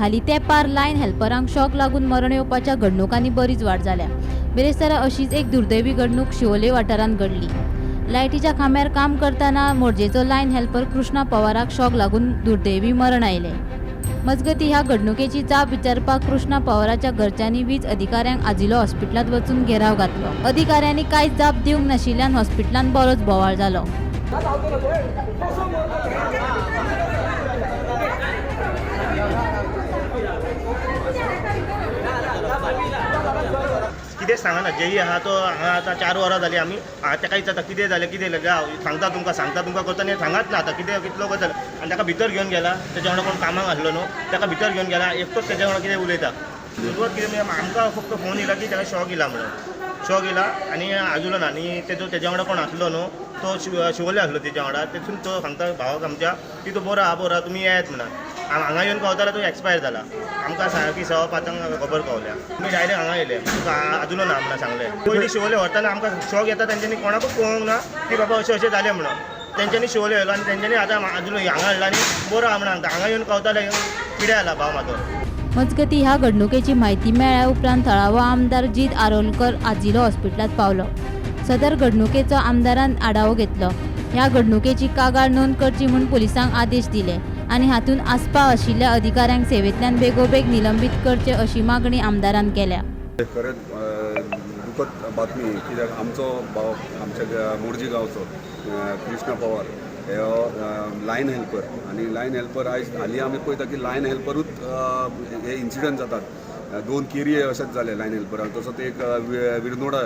हालीं तेंपार line हेल्परांक shock लागून मरण येवपाच्या घडणुकांनी बरीच वाड जाल्या. बिरेस्तारा अशीच एक दुर्दैवी घडणूक शिवोले वाठारांत घडली. लायटीच्या खांब्यार काम करतना मोरजेचो लायन हेल्पर कृष्णा पवाराक शॉक लागून दुर्दैवी मरण आयलें. मजगतीं, ह्या घडणुकेची जाप विचारपाक कृष्णा पवाराच्या घरच्यांनी वीज अधिकाऱ्यांक आजिलो हॉस्पिटलांत वचून घेराव घातलो. अधिकाऱ्यांनी कांयच जाप दिवंक नाशिल्ल्यान हॉस्पिटलांत बरोच बोवाळ जालो. कितें सांगना. जेई आहा तो हांगा आतां 4 वरां जालीं. आमी ताका विचारता, कितें जालें, कितें जालें, गांव सांगता तुमकां, सांगता तुमकां करता न्ही. सांगात ना. आतां कितें कितलो वगत जालो आनी ताका भितर घेवन गेला. तेज्या वांगडा कोण कामाक आसलो न्हू, ताका भितर घेवन गेला एकटोच. तेज्या वांगडा कितें उलयता सुरवात कितें म्हणजे आमकां फक्त फोन येयला की ताका शॉक येयला म्हणून. शॉक येयला आनी आजुलो ना. आनी तेजो तेज्या वांगडा कोण आसलो न्हू, तो शिवोले आसलो तेज्या वांगडा. तेतून तो सांगता भावाक आमच्या की तो बरो आहा, बरो आहा, तुमी येयात म्हणून. हांगा येवन पावतालो तो एक्सपायर जाला. आमकां सारकी 5:15 खबर पावल्या. आमी डायरेक्ट हांगा येयले. तुका आजुलो ना म्हणून सांगलें. पयलीं शिवोले व्हरतना आमकां शॉक येता, तेंच्यांनी कोणाकूच पळोवंक ना की बाबा अशें अशें जालें म्हणून. तेंच्यांनी शिवोले व्हेलो आनी तेंच्यांनी आतां आजुलो हांगा हाडला आनी बरो आहा म्हणून सांगता. हांगा येवन पावताले पिड्या जाला भाव म्हाजो. मजगतीं, ह्या घडणुकेची म्हायती मेळ्ळ्या उपरांत थळावो आमदार जीत आरोलकर आजिलो हॉस्पिटलांत पावलो. सदर घडणुकेचो आमदारान आढावो घेतलो. ह्या घडणुकेची कागाळ नोंद करची म्हूण पुलिसांक आदेश दिले आनी हातूंत आस्पाव आशिल्ल्या अधिकाऱ्यांक सेवेंतल्यान बेगोबेग निलंबीत करचे अशी मागणी आमदारान केल्या. खरेंच दुखद बातमी, कित्याक आमचो भाव, आमच्या मोरजी गांवचो कृष्णा पवार हे लायन हेल्पर. आनी लायन हेल्पर आयज हालीं आमी पळयता की लायन हेल्परूच हे इन्सिडंट जातात. दोन केरी अशेंच जाले लायन हेल्पराक. तसोच एक विरनोडा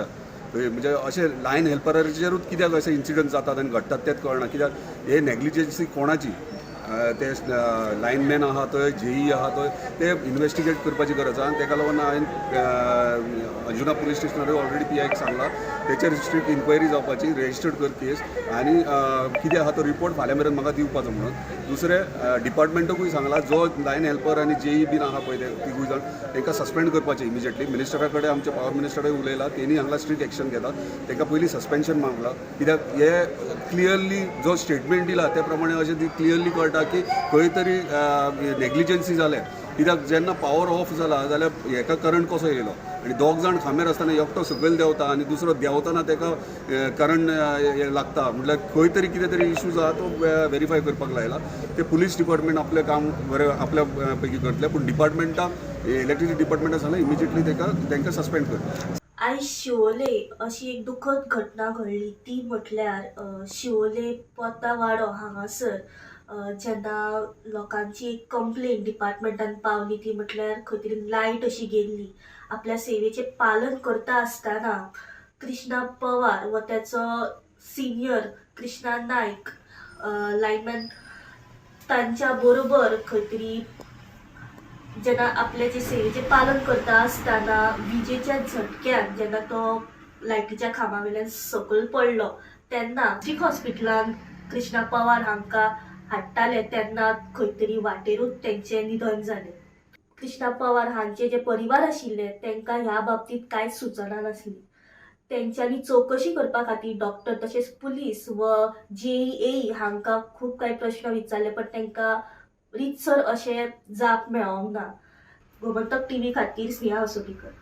थंय. म्हणजे अशें लायन हेल्पराचेरूच कित्याक अशे इन्सिडंट जातात आनी घडटात तेंच कळना. कित्याक हे नेग्लिजन्सी कोणाची? ते लायनमॅन आहा थंय, जेई आहा थंय, ते इन्वेस्टिगेट करपाची गरज आहा. आनी तेका लागून हांवें अंजुना पुलीस स्टेशनार ऑलरेडी पी आयक सांगला, तेचेर स्ट्रिक्ट इन्क्वायरी जावपाची, रेजिस्टर्ड कर केस आनी कितें आहा तो रिपोर्ट फाल्यां मेरेन म्हाका दिवपाचो म्हणून. दुसरें, डिपार्टमेंटाकूय सांगला, जो लायन हेल्पर आनी जेई बीन आहा पळय, ते तिगूय जाण, तांकां सस्पेंड करपाचें इमिजिएटली. मिनिस्टरा कडेन, आमच्या पावर मिनिस्टरा कडेन उलयला. तेणी हांगा स्ट्रिक्ट एक्शन घेता. तांकां पयलीं सस्पेन्शन मागला, कित्याक हे क्लियरली जो स्टेटमेंट दिला ते प्रमाणे अशें क्लियरली कळटा की खंय तरी नेग्लिजन्सी जालें. कित्याक जेन्ना पावर ऑफ जाला जाल्यार हेका करंट कसो येयलो? आनी दोग जाण खांब्यार आसतना एकटो सकयल देंवता आनी दुसरो देंवतना ताका करंट लागता म्हटल्यार खंय तरी कितें तरी इश्यूज आहा. तो वेरीफाय करपाक लायला. ते पुलीस डिपार्टमेंट आपलें काम बरें आपल्या पैकी करतले, पूण डिपार्टमेंटाक, इलेक्ट्रिसिटी डिपार्टमेंटाक सांगलां, इमिजिएटली ताका तांकां सस्पेंड कर. आयज शिवोले अशी एक दुखद घटना घडली, ती म्हटल्यार शिवोले पोतावाडो हांगासर जेन्ना लोकांची एक कंप्लेन डिपार्टमेंटान पावली, ती म्हटल्यार खंय तरी लायट अशी गेल्ली. आपल्या सेवेचें पालन करता आसतना कृष्णा पवार व त्याचो सिनियर कृष्णा नायक लायनमॅन तांच्या बरोबर खंय तरी जेन्ना आपले जे सेवेचें पालन करता आसतना विजेच्या झटक्यान जेन्ना तो लायटीच्या खांबा वयल्यान सकयल पडलो, तेन्ना चीक हॉस्पिटलान कृष्णा पवार हांकां हाडटाले तेन्ना खंय तरी वाटेरूच तेंचें निधन जालें. कृष्णा पवार हांचे जे परिवार आशिल्ले, तांकां ह्या बाबतींत कांयच सुचना नासली. तेंच्यांनी चवकशी करपा खातीर डॉक्टर तशेंच पुलीस व जेई हांकां खूब कांय प्रश्न विचारले, पण तांकां रितसर अशें जाप मेळोंक ना. गोमंतक टीव्ही खातीर स्नेहा असोटीकर.